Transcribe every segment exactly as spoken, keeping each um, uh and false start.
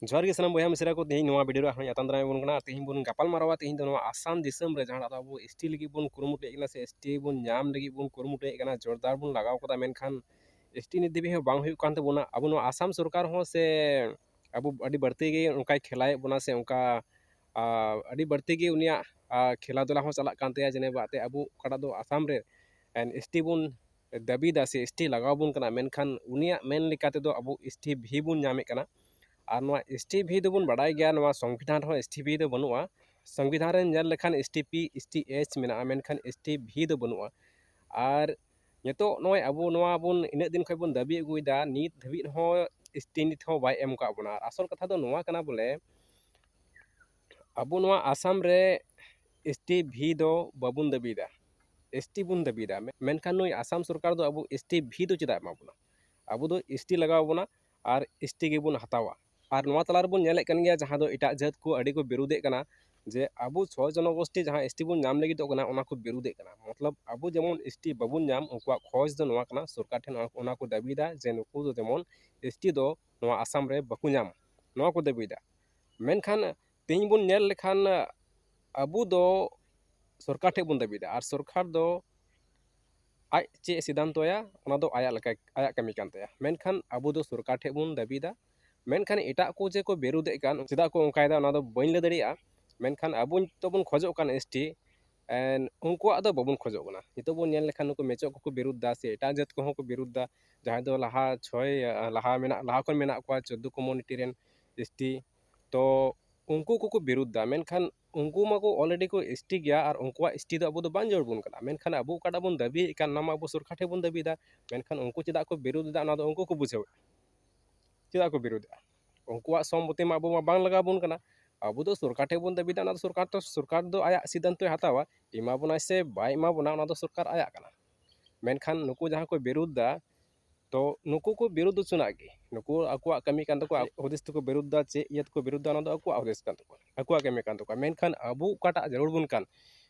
ᱡᱚᱦᱟᱨ ᱜᱮ ᱥᱟᱱᱟᱢ ᱵᱚᱭᱦᱟ ᱢᱤᱥᱨᱟ ᱠᱚ, ᱛᱮᱦᱮᱧ ᱱᱚᱣᱟ ᱵᱷᱤᱰᱤᱭᱳ ᱨᱮ ᱟᱨᱦᱚᱸ ᱟᱛᱟᱝ ᱫᱟᱨᱟᱢ ᱵᱚᱱ ᱠᱟᱱᱟ᱾ ᱟᱨ ᱛᱮᱦᱮᱧ ᱵᱚᱱ ᱜᱟᱯᱟᱞ ᱢᱟᱨᱟᱣᱟ, ᱛᱮᱦᱮᱧ ᱫᱚ ᱱᱚᱣᱟ ᱟᱥᱟᱢ ᱫᱤᱥᱚᱢ ᱨᱮ ᱡᱟᱦᱟᱸ ᱫᱚ ᱟᱵᱚ ᱮᱥ ᱴᱤ ᱞᱟᱹᱜᱤᱫ ᱵᱚᱱ ᱠᱩᱨᱩᱢᱩᱴᱩᱭᱮᱫ ᱠᱟᱱᱟ ᱥᱮ ᱮᱥ ᱴᱤ ᱵᱚᱱ ᱧᱟᱢ ᱞᱟᱹᱜᱤᱫ ᱵᱚᱱ ᱠᱩᱨᱩᱢᱩᱴᱩᱭᱮᱫ ᱠᱟᱱᱟ, ᱡᱳᱨᱫᱟᱨ ᱵᱚᱱ ᱞᱟᱜᱟᱣ ᱠᱟᱫᱟ, ᱢᱮᱱᱠᱷᱟᱱ ᱮᱥ ᱴᱤ ᱱᱤᱛ ᱫᱷᱟᱹᱵᱤᱡ ᱦᱚᱸ ᱵᱟᱝ ᱦᱩᱭᱩᱜ ᱠᱟᱱ ᱛᱟᱵᱚᱱᱟ᱾ ᱟᱵᱚ ᱱᱚᱣᱟ ᱟᱥᱟᱢ ᱥᱚᱨᱠᱟᱨ ᱦᱚᱸ ᱥᱮ ᱟᱵᱚ ᱟᱹᱰᱤ ᱵᱟᱹᱲᱛᱤ ᱜᱮ ᱚᱱᱠᱟᱭ ᱠᱷᱮᱞᱟᱭᱮᱫ ᱵᱚᱱᱟ ᱥᱮ ᱚᱱᱠᱟ, ᱟᱨ ᱟᱹᱰᱤ ᱵᱟᱹᱲᱛᱤ ᱜᱮ ᱩᱱᱤᱭᱟᱜ, ᱟᱨ ᱠᱷᱮᱞᱟ ᱫᱷᱩᱞᱟ ᱦᱚᱸ ᱪᱟᱞᱟᱜ ᱠᱟᱱ ᱛᱟᱭᱟ᱾ ᱡᱮᱱᱮ ᱵᱟᱛᱮ ᱟᱵᱚ ᱚᱠᱟᱴᱟᱜ ᱫᱚ ᱟᱥᱟᱢ ᱨᱮ ᱮᱥ ᱴᱤ ᱵᱚᱱ ᱫᱟᱹᱵᱤᱭᱮᱫᱟ ᱥᱮ ᱮᱥ ᱴᱤ ᱞᱟᱜᱟᱣ ᱵᱚᱱ ᱠᱟᱱᱟ, ᱢᱮᱱᱠᱷᱟᱱ ᱩᱱᱤᱭᱟᱜ ᱢᱮᱱ ᱞᱮᱠᱟ ᱛᱮᱫᱚ ᱟᱵᱚ ᱮᱥ ᱴᱤ ᱵᱷᱤ ᱵᱚᱱ ᱧᱟᱢᱮᱫ ᱠᱟᱱᱟ᱾ ᱟᱨ ᱱᱚᱣᱟ ᱮᱥ ᱴᱤ ᱵᱷᱤ ᱫᱚᱵᱚᱱ ᱵᱟᱲᱟᱭ ᱜᱮᱭᱟ, ᱱᱚᱣᱟ ᱥᱚᱝᱵᱤᱫᱷᱟᱱ ᱨᱮᱦᱚᱸ ᱮᱥ ᱴᱤ ᱵᱷᱤ ᱫᱚ ᱵᱟᱹᱱᱩᱜᱼᱟ᱾ ᱥᱚᱝᱵᱤᱫᱷᱟᱱ ᱨᱮ ᱧᱮᱞ ᱞᱮᱠᱷᱟᱱ S T P, S T H ᱢᱮᱱᱟᱜᱼᱟ, ᱢᱮᱱᱠᱷᱟᱱ ᱮᱥ ᱴᱤ ᱵᱷᱤ ᱫᱚ ᱵᱟᱹᱱᱩᱜᱼᱟ᱾ ᱟᱨ ᱱᱤᱛᱚᱜ ᱱᱚᱜᱼᱚᱭ ᱟᱵᱚ ᱱᱚᱣᱟ ᱵᱚᱱ ᱤᱱᱟᱹᱜ ᱫᱤᱱ ᱠᱷᱚᱱ ᱵᱚᱱ ᱫᱟᱹᱵᱤ ᱟᱹᱜᱩᱭᱮᱫᱟ, ᱱᱤᱛ ᱫᱷᱟᱹᱵᱤᱡ ᱦᱚᱸ ᱮᱥ ᱴᱤ ᱱᱤᱛ ᱦᱚᱸ ᱵᱟᱭ ᱮᱢ ᱠᱟᱜ ᱵᱚᱱᱟ᱾ ᱟᱨ ᱟᱥᱚᱞ ᱠᱟᱛᱷᱟ ᱫᱚ ᱱᱚᱣᱟ ᱠᱟᱱᱟ ᱵᱚᱞᱮ, ᱟᱵᱚ ᱱᱚᱣᱟ ᱟᱥᱟᱢ ᱨᱮ ᱮᱥ ᱴᱤ ᱵᱷᱤ ᱫᱚ ᱵᱟᱵᱚᱱ ᱫᱟᱹᱵᱤᱭᱮᱫᱟ, ᱮᱥ ᱴᱤ ᱵᱚᱱ ᱫᱟᱹᱵᱤᱭᱮᱫᱟ᱾ ᱢᱮᱱᱠᱷᱟᱱ ᱱᱩᱭ ᱟᱥᱟᱢ ᱥᱚᱨᱠᱟᱨ ᱫᱚ ᱟᱵᱚ ᱮᱥ ᱴᱤ ᱵᱷᱤ ᱫᱚ ᱪᱮᱫᱟᱜ ᱮ ᱮᱢᱟ ᱵᱚᱱᱟ? ᱟᱵᱚ ᱫᱚ ᱮᱥ ᱴᱤ ᱞᱟᱜᱟᱣ ᱵᱚᱱᱟ ᱟᱨ ᱮᱥ ᱴᱤ ᱜᱮᱵᱚᱱ ᱦᱟᱛᱟᱣᱟ᱾ ᱟᱨ ᱱᱚᱣᱟ ᱛᱟᱞᱟ ᱨᱮᱵᱚᱱ ᱧᱮᱞᱮᱫ ᱠᱟᱱ ᱜᱮᱭᱟ, ᱡᱟᱦᱟᱸ ᱫᱚ ᱮᱴᱟᱜ ᱡᱟᱹᱛ ᱠᱚ ᱟᱹᱰᱤ ᱠᱚ ᱵᱤᱨᱩᱫᱷᱮᱫ ᱠᱟᱱᱟ, ᱡᱮ ᱟᱵᱚ ᱪᱷᱚ ᱡᱚᱱᱚᱜᱳᱥᱴᱤ ᱡᱟᱦᱟᱸ ᱮᱥ ᱴᱤ ᱵᱚᱱ ᱧᱟᱢ ᱞᱟᱹᱜᱤᱫᱚᱜ ᱠᱟᱱᱟ, ᱚᱱᱟ ᱠᱚ ᱵᱤᱨᱩᱫᱷᱮᱫ ᱠᱟᱱᱟ᱾ ᱢᱚᱛᱞᱚᱵ ᱟᱵᱚ ᱡᱮᱢᱚᱱ ᱮᱥ ᱴᱤ ᱵᱟᱵᱚᱱ ᱧᱟᱢ, ᱩᱱᱠᱩᱣᱟᱜ ᱠᱷᱚᱡᱽ ᱫᱚ ᱱᱚᱣᱟ ᱠᱟᱱᱟ, ᱥᱚᱨᱠᱟᱨ ᱴᱷᱮᱱ ᱚᱱᱟ ᱠᱚ ᱫᱟᱹᱵᱤᱭᱮᱫᱟ ᱡᱮ ᱱᱩᱠᱩ ᱫᱚ ᱡᱮᱢᱚᱱ ᱮᱥ ᱴᱤ ᱫᱚ ᱱᱚᱣᱟ ᱟᱥᱟᱢ ᱨᱮ ᱵᱟᱠᱚ ᱧᱟᱢ, ᱱᱚᱣᱟ ᱠᱚ ᱫᱟᱹᱵᱤᱭᱮᱫᱟ᱾ ᱢᱮᱱᱠᱷᱟᱱ ᱛᱮᱦᱮᱧ ᱵᱚᱱ ᱧᱮᱞ ᱞᱮᱠᱷᱟᱱ ᱟᱵᱚ ᱫᱚ ᱥᱚᱨᱠᱟᱨ ᱴᱷᱮᱱ ᱵᱚᱱ ᱫᱟᱹᱵᱤᱭᱮᱫᱟ, ᱟᱨ ᱥᱚᱨᱠᱟᱨ ᱫᱚ ᱟᱡ ᱪᱮᱫ ᱮ ᱥᱤᱫᱷᱟᱱᱛᱚᱭᱟ, ᱚᱱᱟ ᱫᱚ ᱟᱭᱟᱜ ᱞᱮᱠᱟ, ᱟᱭᱟᱜ ᱠᱟᱹᱢᱤ ᱠᱟᱱ ᱛᱟᱭᱟ᱾ ᱢᱮᱱᱠᱷᱟᱱ ᱟᱵᱚ ᱫᱚ ᱥᱚᱨᱠᱟᱨ ᱴᱷᱮᱱ ᱵᱚᱱ ᱫᱟᱹᱵᱤᱭᱮᱫᱟ᱾ ᱢᱮᱱᱠᱷᱟᱱ ᱮᱴᱟᱜ ᱠᱚ ᱡᱮ ᱠᱚ ᱵᱤᱨᱩᱫᱷᱮᱫ ᱠᱟᱱ, ᱪᱮᱫᱟᱜ ᱠᱚ ᱚᱱᱠᱟᱭᱮᱫᱟ, ᱚᱱᱟ ᱫᱚ ᱵᱟᱹᱧ ᱞᱟᱹᱭ ᱫᱟᱲᱮᱭᱟᱜᱼᱟ᱾ ᱢᱮᱱᱠᱷᱟᱱ ᱟᱵᱚ ᱱᱤᱛᱚᱜ ᱵᱚᱱ ᱠᱷᱚᱡᱚᱜ ᱠᱟᱱ ᱮᱥ ᱴᱤ, ᱮᱱ ᱩᱱᱠᱩᱣᱟᱜ ᱫᱚ ᱵᱟᱵᱚᱱ ᱠᱷᱚᱡᱚᱜ ᱠᱟᱱᱟ᱾ ᱱᱤᱛᱚᱜ ᱵᱚᱱ ᱧᱮᱞ ᱞᱮᱠᱷᱟᱱ ᱱᱩᱠᱩ ᱢᱮᱪᱚᱜ ᱠᱚᱠᱚ ᱵᱤᱨᱩᱫᱷ ᱫᱟ ᱥᱮ ᱮᱴᱟᱜ ᱡᱟᱹᱛ ᱠᱚᱦᱚᱸ ᱠᱚ ᱵᱤᱨᱩᱫᱷ ᱫᱟ, ᱡᱟᱦᱟᱸᱭ ᱫᱚ ᱞᱟᱦᱟ ᱪᱷᱚᱭ, ᱞᱟᱦᱟ ᱢᱮᱱᱟᱜ, ᱞᱟᱦᱟ ᱠᱷᱚᱱ ᱢᱮᱱᱟᱜ ᱠᱚᱣᱟ ᱪᱳᱫᱫᱳ ᱠᱚᱢᱩᱱᱤᱴᱤ ᱨᱮᱱ ᱮᱥ ᱴᱤ, ᱛᱚ ᱩᱱᱠᱩ ᱠᱚᱠᱚ ᱵᱤᱨᱩᱫᱷ ᱫᱟ᱾ ᱢᱮᱱᱠᱷᱟᱱ ᱩᱱᱠᱩ ᱢᱟᱠᱚ already ᱠᱚ ᱮᱥ ᱴᱤ ᱜᱮᱭᱟ, ᱟᱨ ᱩᱱᱠᱩᱣᱟᱜ ᱮᱥ ᱴᱤ ᱫᱚ ᱟᱵᱚ ᱫᱚ ᱵᱟᱝ ᱡᱟᱹᱨᱩᱲ ᱵᱚᱱ ᱠᱟᱱᱟ᱾ ᱢᱮᱱᱠᱷᱟᱱ ᱟᱵᱚ ᱚᱠᱟᱴᱟᱜ ᱵᱚᱱ ᱫᱟᱹᱵᱤᱭᱮᱫ ᱠᱟᱱ, ᱚᱱᱟ ᱢᱟ ᱟᱵᱚ ᱥᱚᱨᱠᱟᱨ ᱴᱷᱮᱱ ᱵᱚᱱ ᱫᱟᱹᱵᱤᱭᱮᱫᱟ᱾ ᱢᱮᱱᱠᱷᱟᱱ ᱩᱱᱠᱩ ᱪᱮᱫᱟᱜ ᱠᱚ ᱵᱤᱨᱩᱫᱷ ᱮᱫᱟ, ᱚᱱᱟ ᱫᱚ ᱩᱱᱠᱩ ᱠᱚ ᱵᱩᱡᱷᱟᱹᱣᱮᱫ, ᱪᱮᱫᱟᱜ ᱠᱚ ᱵᱤᱨᱩᱫᱷ ᱮᱫᱟ? ᱩᱱᱠᱩᱣᱟᱜ ᱥᱚᱢᱢᱚᱛᱤ ᱢᱟ ᱟᱵᱚ ᱢᱟ ᱵᱟᱝ ᱞᱟᱜᱟᱣ ᱵᱚᱱ ᱠᱟᱱᱟ᱾ ᱟᱵᱚ ᱫᱚ ᱥᱚᱨᱠᱟᱨ ᱴᱷᱮᱱ ᱵᱚᱱ ᱫᱟᱹᱵᱤᱭᱮᱫᱟ, ᱚᱱᱟ ᱫᱚ ᱥᱚᱨᱠᱟᱨ ᱛᱚ, ᱥᱚᱨᱠᱟᱨ ᱫᱚ ᱟᱭᱟᱜ ᱥᱤᱫᱽᱫᱷᱟᱱᱛᱚᱭ ᱦᱟᱛᱟᱣᱟ, ᱮᱢᱟ ᱵᱚᱱᱟᱭ ᱥᱮ ᱵᱟᱭ ᱮᱢᱟ ᱵᱚᱱᱟ, ᱚᱱᱟ ᱫᱚ ᱥᱚᱨᱠᱟᱨ ᱟᱭᱟᱜ ᱠᱟᱱᱟ᱾ ᱢᱮᱱᱠᱷᱟᱱ ᱱᱩᱠᱩ ᱡᱟᱦᱟᱸ ᱠᱚ ᱵᱤᱨᱩᱫᱷ ᱮᱫᱟ, ᱛᱚ ᱱᱩᱠᱩ ᱠᱚ ᱵᱤᱨᱩᱫᱷ ᱦᱚᱪᱚᱱᱟᱜ ᱜᱮ, ᱱᱩᱠᱩ ᱟᱠᱚᱣᱟᱜ ᱠᱟᱹᱢᱤ ᱠᱟᱱ ᱛᱟᱠᱚᱣᱟ, ᱦᱩᱫᱤᱥ ᱛᱮᱠᱚ ᱵᱤᱨᱩᱫᱷ ᱮᱫᱟ, ᱪᱮᱫ ᱤᱭᱟᱹ ᱛᱮᱠᱚ ᱵᱤᱨᱩᱫᱷ ᱮᱫᱟ, ᱚᱱᱟ ᱫᱚ ᱟᱠᱚᱣᱟᱜ ᱦᱩᱫᱤᱥ ᱠᱟᱱ ᱛᱟᱠᱚᱣᱟ, ᱟᱠᱚᱣᱟᱜ ᱠᱟᱹᱢᱤ ᱠᱟᱱ ᱛᱟᱠᱚᱣᱟ᱾ ᱢᱮᱱᱠᱷᱟᱱ ᱟᱵᱚ ᱚᱠᱟᱴᱟᱜ ᱡᱟᱹᱨᱩᱲ ᱵᱚᱱ ᱠᱟᱱ,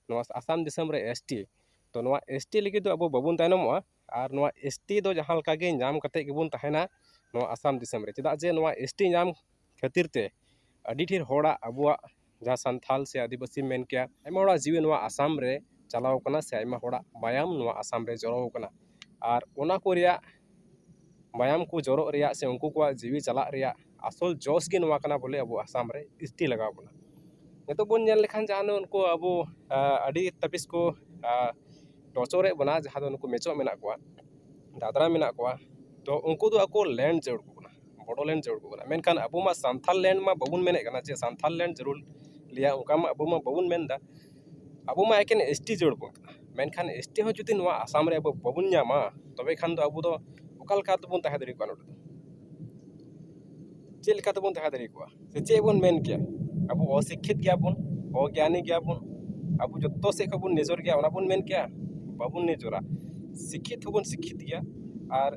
ᱱᱚᱣᱟ ᱟᱥᱟᱢ ᱫᱤᱥᱚᱢ ᱨᱮ ᱮᱥ ᱴᱤ, ᱛᱚ ᱱᱚᱣᱟ ᱮᱥ ᱴᱤ ᱞᱟᱹᱜᱤᱫ ᱫᱚ ᱟᱵᱚ ᱵᱟᱵᱚᱱ ᱛᱟᱭᱱᱚᱢᱚᱜᱼᱟ᱾ ᱟᱨ ᱱᱚᱣᱟ ᱮᱥ ᱴᱤ ᱫᱚ ᱡᱟᱦᱟᱸ ᱞᱮᱠᱟ ᱜᱮ ᱧᱟᱢ ᱠᱟᱛᱮᱫ ᱜᱮᱵᱚᱱ ᱛᱟᱦᱮᱱᱟ ᱱᱚᱣᱟ ᱟᱥᱟᱢ ᱫᱤᱥᱚᱢ ᱨᱮ, ᱪᱮᱫᱟᱜ ᱡᱮ ᱱᱚᱣᱟ ᱮᱥ ᱴᱤ ᱧᱟᱢ ᱠᱷᱟᱹᱛᱤᱨ ᱛᱮ ᱟᱹᱰᱤ ᱰᱷᱮᱨ ᱦᱚᱲᱟᱜ, ᱟᱵᱚᱣᱟᱜ ᱡᱟᱦᱟᱸ ᱥᱟᱱᱛᱷᱟᱞ ᱥᱮ ᱟᱹᱫᱤᱵᱟᱹᱥᱤ ᱢᱮᱱ ᱠᱮᱭᱟ, ᱟᱭᱢᱟ ᱦᱚᱲᱟᱜ ᱡᱤᱣᱤ ᱱᱚᱣᱟ ᱟᱥᱟᱢ ᱨᱮ ᱪᱟᱞᱟᱣ ᱠᱟᱱᱟ ᱥᱮ ᱟᱭᱢᱟ ᱦᱚᱲᱟᱜ ᱢᱟᱭᱟᱢ ᱱᱚᱣᱟ ᱟᱥᱟᱢ ᱨᱮ ᱡᱚᱨᱚ ᱠᱟᱱᱟ᱾ ᱟᱨ ᱚᱱᱟ ᱠᱚ ᱨᱮᱭᱟᱜ ᱢᱟᱭᱟᱢ ᱠᱚ ᱡᱚᱨᱚᱜ ᱨᱮᱭᱟᱜ ᱥᱮ ᱩᱱᱠᱩ ᱠᱚᱣᱟᱜ ᱡᱤᱣᱤ ᱪᱟᱞᱟᱜ ᱨᱮᱭᱟᱜ ᱟᱥᱚᱞ ᱡᱚᱥ ᱜᱮ ᱱᱚᱣᱟ ᱠᱟᱱᱟ, ᱵᱚᱞᱮ ᱟᱵᱚ ᱟᱥᱟᱢ ᱨᱮ ᱮᱥ ᱴᱤ ᱞᱟᱜᱟᱣ ᱵᱚᱱᱟ᱾ ᱱᱤᱛᱚᱜ ᱵᱚᱱ ᱧᱮᱞ ᱞᱮᱠᱷᱟᱱ ᱡᱟᱦᱟᱸ ᱩᱱᱠᱩ ᱟᱵᱚ, ᱟ, ᱟᱹᱰᱤ ᱛᱟᱹᱯᱤᱥ ᱠᱚ, ᱟ, ᱴᱚᱨᱪᱚᱨᱮᱫ ᱵᱚᱱᱟ, ᱡᱟᱦᱟᱸ ᱫᱚ ᱱᱩᱠᱩ ᱢᱮᱪᱚᱜ ᱢᱮᱱᱟᱜ ᱠᱚᱣᱟ, ᱫᱟᱫᱽᱨᱟ ᱢᱮᱱᱟᱜ ᱠᱚᱣᱟ, ᱛᱚ ᱩᱱᱠᱩ ᱫᱚ ᱟᱠᱚ ᱞᱮᱱᱰ ᱡᱟᱹᱨᱩᱲ ᱠᱚ ᱠᱟᱱᱟ, ᱵᱚᱰᱳ ᱞᱮᱱᱰ ᱡᱟᱹᱨᱩᱲ ᱠᱚ ᱠᱟᱱᱟ᱾ ᱢᱮᱱᱠᱷᱟᱱ ᱟᱵᱚ ᱢᱟ ᱥᱟᱱᱛᱷᱟᱞ ᱞᱮᱱᱰ ᱢᱟ ᱵᱟᱵᱚᱱ ᱢᱮᱱᱮᱫ ᱠᱟᱱᱟ ᱡᱮ ᱥᱟᱱᱛᱷᱟᱞ ᱞᱮᱱᱰ ᱡᱟᱹᱨᱩᱲ ᱞᱮᱭᱟ, ᱚᱱᱠᱟ ᱢᱟ ᱟᱵᱚ ᱢᱟ ᱵᱟᱵᱚᱱ ᱢᱮᱱᱫᱟ᱾ ᱟᱵᱚ ᱢᱟ ᱮᱠᱮᱱ ᱮᱥ ᱴᱤ ᱡᱟᱹᱨᱩᱲ ᱵᱚᱱ ᱠᱟᱱᱟ᱾ ᱢᱮᱱᱠᱷᱟᱱ ᱮᱥ ᱴᱤ ᱦᱚᱸ ᱡᱩᱫᱤ ᱱᱚᱣᱟ ᱟᱥᱟᱢ ᱨᱮ ᱟᱵᱚ ᱵᱟᱵᱚᱱ ᱧᱟᱢᱟ, ᱛᱚᱵᱮ ᱠᱷᱟᱱ ᱫᱚ ᱟᱵᱚ ᱫᱚ ᱚᱠᱟ ᱞᱮᱠᱟ ᱛᱮᱵᱚᱱ ᱛᱟᱦᱮᱸ ᱫᱟᱲᱮ ᱠᱚᱜᱼᱟ ᱱᱚᱰᱮ ᱫᱚ? ᱪᱮᱫ ᱞᱮᱠᱟ ᱛᱮᱵᱚᱱ ᱛᱟᱦᱮᱸ ᱫᱟᱲᱮ ᱠᱚᱜᱼᱟ? ᱥᱮ ᱪᱮᱫ ᱵᱚᱱ ᱢᱮᱱ ᱠᱮᱭᱟ? ᱟᱵᱚ ᱚᱥᱤᱠᱠᱷᱤᱛ ᱜᱮᱭᱟᱵᱚᱱ, ᱚᱜᱽᱭᱟᱱᱤ ᱜᱮᱭᱟᱵᱚᱱ, ᱟᱵᱚ ᱡᱚᱛᱚ ᱥᱮᱫ ᱠᱷᱚᱱ ᱵᱚᱱ ᱱᱤᱡᱚᱨ ᱜᱮᱭᱟ, ᱚᱱᱟ ᱵᱚᱱ ᱢᱮᱱ ᱠᱮᱭᱟ? ᱵᱟᱵᱚᱱ ᱱᱤᱡᱚᱨᱟ᱾ ᱥᱤᱠᱠᱷᱤᱛ ᱦᱚᱸᱵᱚᱱ ᱥᱤᱠᱠᱷᱤᱛ ᱜᱮᱭᱟ ᱟᱨ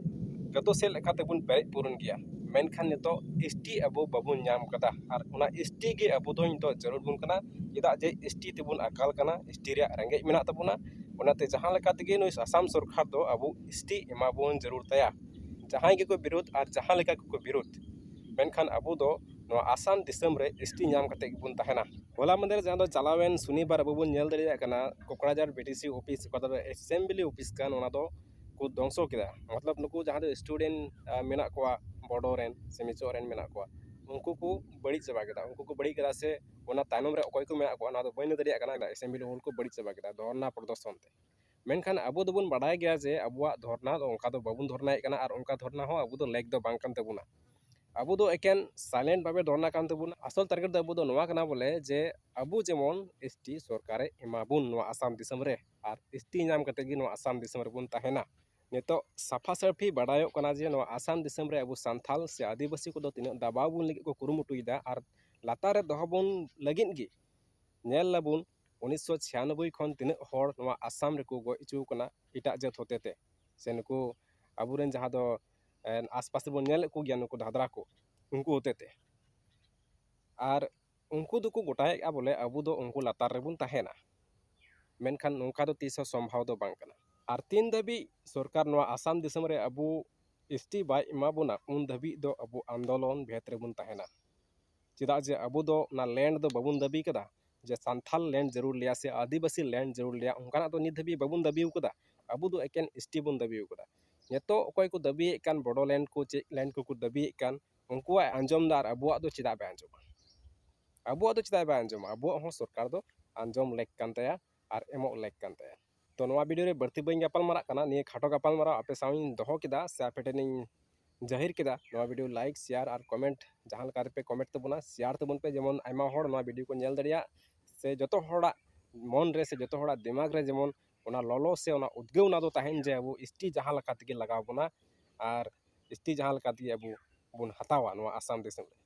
ᱡᱚᱛᱚ ᱥᱮᱫ ᱞᱮᱠᱟ ᱛᱮᱵᱚᱱ ᱯᱮᱨᱮᱡ ᱯᱩᱨᱚᱱ ᱜᱮᱭᱟ᱾ ᱢᱮᱱᱠᱷᱟᱱ ᱱᱤᱛᱚᱜ ᱮᱥ ᱴᱤ ᱟᱵᱚ ᱵᱟᱵᱚᱱ ᱧᱟᱢ ᱠᱟᱫᱟ, ᱟᱨ ᱚᱱᱟ ᱮᱥ ᱴᱤ ᱜᱮ ᱟᱵᱚ ᱫᱚ ᱱᱤᱛᱚᱜ ᱡᱟᱹᱨᱩᱲ ᱵᱚᱱ ᱠᱟᱱᱟ᱾ ᱪᱮᱫᱟᱜ ᱡᱮ ᱮᱥ ᱴᱤ ᱛᱮᱵᱚᱱ ᱟᱠᱟᱞ ᱠᱟᱱᱟ, ᱮᱥ ᱴᱤ ᱨᱮᱭᱟᱜ ᱨᱮᱸᱜᱮᱡ ᱢᱮᱱᱟᱜ ᱛᱟᱵᱚᱱᱟ᱾ ᱚᱱᱟᱛᱮ ᱡᱟᱦᱟᱸ ᱞᱮᱠᱟ ᱛᱮᱜᱮ ᱱᱩᱭ ᱟᱥᱟᱢ ᱥᱚᱨᱠᱟᱨ ᱫᱚ ᱟᱵᱚ ᱮᱥ ᱴᱤ ᱮᱢᱟ ᱵᱚᱱ ᱡᱟᱹᱨᱩᱲ ᱛᱟᱭᱟ᱾ ᱡᱟᱦᱟᱸᱭ ᱜᱮᱠᱚ ᱵᱤᱨᱳᱫ ᱟᱨ ᱡᱟᱦᱟᱸ ᱞᱮᱠᱟ ᱜᱮᱠᱚ ᱵᱤᱨᱳᱫ, ᱢᱮᱱᱠᱷᱟᱱ ᱟᱵᱚ ᱫᱚ ᱱᱚᱣᱟ ᱟᱥᱟᱢ ᱫᱤᱥᱚᱢ ᱨᱮ ᱮᱥ ᱴᱤ ᱧᱟᱢ ᱠᱟᱛᱮ ᱜᱮᱵᱚᱱ ᱛᱟᱦᱮᱱᱟ᱾ ᱦᱚᱞᱟ ᱢᱟᱫᱷᱮᱨ ᱡᱟᱦᱟᱸ ᱫᱚ ᱪᱟᱞᱟᱣᱮᱱ ᱥᱚᱱᱤᱵᱟᱨ ᱟᱵᱚ ᱵᱚᱱ ᱧᱮᱞ ᱫᱟᱲᱮᱭᱟᱜ ᱠᱟᱱᱟ, ᱠᱚᱠᱲᱟᱡᱟᱨ ᱵᱤ ᱰᱤ ᱥᱤ ᱚᱯᱷᱤᱥ, ᱚᱠᱟ ᱫᱚ ᱮᱥᱮᱢᱵᱞᱤ ᱚᱯᱷᱤᱥ ᱠᱟᱱ, ᱚᱱᱟ ᱫᱚ ᱠᱚ ᱫᱷᱚᱝᱥᱚ ᱠᱮᱫᱟ᱾ ᱢᱚᱛᱞᱚᱵ ᱱᱩᱠᱩ ᱡᱟᱦᱟᱸ ᱫᱚ ᱥᱴᱩᱰᱮᱱᱴ, ᱟ, ᱢᱮᱱᱟᱜ ᱠᱚᱣᱟ, ᱵᱚᱰᱳ ᱨᱮᱱ ᱥᱮ ᱢᱮᱪᱚᱜ ᱨᱮᱱ ᱢᱮᱱᱟᱜ ᱠᱚᱣᱟ, ᱩᱱᱠᱩ ᱠᱚ ᱵᱟᱹᱲᱤᱡ ᱪᱟᱵᱟ ᱠᱮᱫᱟ᱾ ᱩᱱᱠᱩ ᱠᱚ ᱵᱟᱹᱲᱤᱡ ᱠᱮᱫᱟ ᱥᱮ ᱚᱱᱟ ᱛᱟᱭᱱᱚᱢ ᱨᱮ ᱚᱠᱚᱭ ᱠᱚ ᱢᱮᱱᱟᱜ ᱠᱚᱣᱟ, ᱚᱱᱟ ᱫᱚ ᱵᱟᱹᱧ ᱞᱟᱹᱭ ᱫᱟᱲᱮᱭᱟᱜ ᱠᱟᱱᱟ᱾ ᱮᱥᱮᱢᱵᱞᱤ ᱦᱚᱞ ᱠᱚ ᱵᱟᱹᱲᱤᱡ ᱪᱟᱵᱟ ᱠᱮᱫᱟ ᱫᱷᱚᱨᱱᱟ ᱯᱨᱚᱫᱚᱨᱥᱚᱱ ᱛᱮ᱾ ᱢᱮᱱᱠᱷᱟᱱ ᱟᱵᱚ ᱫᱚᱵᱚᱱ ᱵᱟᱰᱟᱭ ᱜᱮᱭᱟ ᱡᱮ ᱟᱵᱚᱣᱟᱜ ᱫᱷᱚᱨᱱᱟ ᱫᱚ ᱚᱱᱠᱟ ᱫᱚ ᱵᱟᱵᱚᱱ ᱫᱷᱚᱨᱱᱟᱭᱮᱫ ᱠᱟᱱᱟ, ᱟᱨ ᱚᱱᱠᱟ ᱫᱷᱚᱨᱱᱟ ᱦᱚᱸ ᱟᱵᱚ ᱫᱚ ᱞᱮᱠ ᱫᱚ ᱵᱟᱝ ᱠᱟᱱ ᱛᱟᱵᱚᱱᱟ᱾ ᱟᱵᱚ ᱫᱚ ᱮᱠᱮᱱ ᱥᱟᱭᱞᱮᱱᱴ ᱵᱷᱟᱵᱮ ᱫᱷᱚᱨᱱᱟ ᱠᱟᱱ ᱛᱟᱵᱚᱱᱟ᱾ ᱟᱥᱚᱞ ᱴᱟᱨᱜᱮᱴ ᱫᱚ ᱟᱵᱚ ᱫᱚ ᱱᱚᱣᱟ ᱠᱟᱱᱟ ᱵᱚᱞᱮ ᱡᱮ ᱟᱵᱚ ᱡᱮᱢᱚᱱ ᱮᱥ ᱴᱤ ᱥᱚᱨᱠᱟᱨᱮ ᱮᱢᱟ ᱵᱚᱱ ᱱᱚᱣᱟ ᱟᱥᱟᱢ ᱫᱤᱥᱚᱢ ᱨᱮ, ᱟᱨ ᱮᱥ ᱴᱤ ᱧᱟᱢ ᱠᱟᱛᱮ ᱜᱮ ᱱᱚᱣᱟ ᱟᱥᱟᱢ ᱫᱤᱥᱚᱢ ᱨᱮᱵᱚᱱ ᱛᱟᱦᱮᱱᱟ᱾ ᱱᱤᱛᱚᱜ ᱥᱟᱯᱷᱟ ᱥᱟᱹᱯᱷᱤ ᱵᱟᱰᱟᱭᱚᱜ ᱠᱟᱱᱟ ᱡᱮ ᱱᱚᱣᱟ ᱟᱥᱟᱢ ᱫᱤᱥᱚᱢ ᱨᱮ ᱟᱵᱚ ᱥᱟᱱᱛᱷᱟᱞ ᱥᱮ ᱟᱹᱫᱤᱵᱟᱹᱥᱤ ᱠᱚᱫᱚ ᱛᱤᱱᱟᱹᱜ ᱫᱟᱵᱟᱣ ᱵᱚᱱ ᱞᱟᱹᱜᱤᱫ ᱠᱚ ᱠᱩᱨᱩᱢᱩᱴᱩᱭᱮᱫᱟ, ᱟᱨ ᱞᱟᱛᱟᱨ ᱨᱮ ᱫᱚᱦᱚ ᱵᱚᱱ ᱞᱟᱹᱜᱤᱫ ᱜᱮ᱾ ᱧᱮᱞ ᱟᱵᱚᱱ ᱩᱱᱤᱥᱥᱚ ᱪᱷᱤᱭᱟᱱᱚᱵᱵᱳᱭ ᱠᱷᱚᱱ ᱛᱤᱱᱟᱹᱜ ᱦᱚᱲ ᱱᱚᱣᱟ ᱟᱥᱟᱢ ᱨᱮᱠᱚ ᱜᱚᱡ ᱦᱚᱪᱚ ᱠᱟᱱᱟ ᱮᱴᱟᱜ ᱡᱟᱹᱛ ᱦᱚᱛᱮ ᱛᱮ, ᱥᱮ ᱱᱩᱠᱩ ᱟᱵᱚᱨᱮᱱ ᱡᱟᱦᱟᱸ ᱫᱚ, ᱮ, ᱟᱥᱯᱟᱥ ᱨᱮᱵᱚᱱ ᱧᱮᱞᱮᱫ ᱠᱚᱜᱮᱭᱟ, ᱱᱩᱠᱩ ᱫᱟᱫᱽᱨᱟ ᱠᱚ, ᱩᱱᱠᱩ ᱦᱚᱛᱮ ᱛᱮ᱾ ᱟᱨ ᱩᱱᱠᱩ ᱫᱚᱠᱚ ᱜᱚᱴᱟᱭᱮᱫᱼᱟ ᱵᱚᱞᱮ ᱟᱵᱚ ᱫᱚ ᱩᱱᱠᱩ ᱞᱟᱛᱟᱨ ᱨᱮᱵᱚᱱ ᱛᱟᱦᱮᱱᱟ᱾ ᱢᱮᱱᱠᱷᱟᱱ ᱱᱚᱝᱠᱟ ᱫᱚ ᱛᱤᱥ ᱦᱚᱸ ᱥᱚᱢᱵᱷᱟᱣ ᱫᱚ ᱵᱟᱝ ᱠᱟᱱᱟ᱾ ᱟᱨ ᱛᱤᱱ ᱫᱷᱟᱹᱵᱤᱡ ᱥᱚᱨᱠᱟᱨ ᱱᱚᱣᱟ ᱟᱥᱟᱢ ᱫᱤᱥᱚᱢ ᱨᱮ ᱟᱵᱚ ᱮᱥ ᱴᱤ ᱵᱟᱭ ᱮᱢᱟ ᱵᱚᱱᱟ, ᱩᱱ ᱫᱷᱟᱹᱵᱤᱡ ᱫᱚ ᱟᱵᱚ ᱟᱱᱫᱳᱞᱚᱱ ᱵᱷᱮᱫ ᱨᱮᱵᱚᱱ ᱛᱟᱦᱮᱱᱟ᱾ ᱪᱮᱫᱟᱜ ᱡᱮ ᱟᱵᱚ ᱫᱚ ᱚᱱᱟ ᱞᱮᱱᱰ ᱫᱚ ᱵᱟᱵᱚᱱ ᱫᱟᱹᱵᱤ ᱠᱟᱫᱟ ᱡᱮ ᱥᱟᱱᱛᱷᱟᱞ ᱞᱮᱱᱰ ᱡᱟᱹᱨᱩᱲ ᱞᱮᱭᱟ ᱥᱮ ᱟᱹᱫᱤᱵᱟᱹᱥᱤ ᱞᱮᱱᱰ ᱡᱟᱹᱨᱩᱲ ᱞᱮᱭᱟ, ᱚᱱᱠᱟᱱᱟᱜ ᱫᱚ ᱱᱤᱛ ᱫᱷᱟᱹᱵᱤᱡ ᱵᱟᱵᱚᱱ ᱫᱟᱹᱵᱤ ᱠᱟᱫᱟ᱾ ᱟᱵᱚ ᱫᱚ ᱮᱠᱮᱱ ᱮᱥ ᱴᱤ ᱵᱚᱱ ᱫᱟᱹᱵᱤ ᱠᱟᱫᱟ᱾ ᱱᱤᱛᱚᱜ ᱚᱠᱚᱭ ᱠᱚ ᱫᱟᱹᱵᱤᱭᱮᱫ ᱠᱟᱱ ᱵᱚᱰᱳ ᱞᱮᱱᱰ ᱠᱚ ᱪᱮᱫ ᱞᱮᱱᱰ ᱠᱚᱠᱚ ᱫᱟᱹᱵᱤᱭᱮᱫ ᱠᱟᱱ, ᱩᱱᱠᱩᱣᱟᱜ ᱟᱸᱡᱚᱢ ᱫᱟ, ᱟᱨ ᱟᱵᱚᱣᱟᱜ ᱫᱚ ᱪᱮᱫᱟᱜ ᱵᱟᱭ ᱟᱸᱡᱚᱢᱟ? ᱟᱵᱚᱣᱟᱜ ᱫᱚ ᱪᱮᱫᱟᱜ ᱵᱟᱭ ᱟᱸᱡᱚᱢᱟ? ᱟᱵᱚᱣᱟᱜ ᱦᱚᱸ ᱥᱚᱨᱠᱟᱨ ᱫᱚ ᱟᱸᱡᱚᱢ ᱞᱮᱠ ᱠᱟᱱ ᱛᱟᱭᱟ ᱟᱨ ᱮᱢᱚᱜ ᱞᱮᱠ ᱠᱟᱱ ᱛᱟᱭᱟ᱾ ᱛᱚ ᱱᱚᱣᱟ ᱵᱷᱤᱰᱤᱭᱳ ᱨᱮ ᱵᱟᱹᱲᱛᱤ ᱵᱟᱹᱧ ᱜᱟᱯᱟᱞ ᱢᱟᱨᱟᱜ ᱠᱟᱱᱟ, ᱱᱤᱭᱟᱹ ᱠᱷᱟᱴᱚ ᱜᱟᱯᱟᱞ ᱢᱟᱨᱟᱣ ᱟᱯᱮ ᱥᱟᱶ ᱤᱧ ᱫᱚᱦᱚ ᱠᱮᱫᱟ ᱥᱮ ᱟᱯᱮ ᱴᱷᱮᱱᱤᱧ ᱡᱟᱹᱦᱤᱨ ᱠᱮᱫᱟ᱾ ᱱᱚᱣᱟ ᱵᱷᱤᱰᱤᱭᱳ ᱞᱟᱭᱤᱠ, ᱥᱮᱭᱟᱨ ᱟᱨ ᱠᱚᱢᱮᱱᱴ ᱡᱟᱦᱟᱸ ᱞᱮᱠᱟ ᱨᱮᱯᱮ ᱠᱚᱢᱮᱱᱴ ᱛᱟᱵᱚᱱᱟ, ᱥᱮᱭᱟᱨ ᱛᱟᱵᱚᱱ ᱯᱮ, ᱡᱮᱢᱚᱱ ᱟᱭᱢᱟ ᱦᱚᱲ ᱱᱚᱣᱟ ᱵᱷᱤᱰᱤᱭᱳ ᱠᱚ ᱧᱮᱞ ᱫᱟᱲᱮᱭᱟᱜ ᱥᱮ ᱡᱚᱛᱚ ᱦᱚᱲᱟᱜ ᱢᱚᱱ ᱨᱮ ᱥᱮ ᱡᱚᱛᱚ ᱦᱚᱲᱟᱜ ᱫᱤᱢᱟᱜᱽ ᱨᱮ ᱡᱮᱢᱚᱱ ᱚᱱᱟ ᱞᱚᱞᱚ ᱥᱮ ᱚᱱᱟ ᱩᱫᱽᱜᱟᱹᱣ ᱚᱱᱟ ᱫᱚ ᱛᱟᱦᱮᱱ ᱡᱮ ᱟᱵᱚ ᱮᱥ ᱴᱤ ᱡᱟᱦᱟᱸ ᱞᱮᱠᱟ ᱛᱮᱜᱮ ᱞᱟᱜᱟᱣ ᱵᱚᱱᱟ ᱟᱨ ᱮᱥ ᱴᱤ ᱡᱟᱦᱟᱸ ᱞᱮᱠᱟ ᱛᱮᱜᱮ ᱟᱵᱚ ᱵᱚᱱ ᱦᱟᱛᱟᱣᱟ ᱱᱚᱣᱟ ᱟᱥᱟᱢ ᱫᱤᱥᱚᱢ ᱨᱮ᱾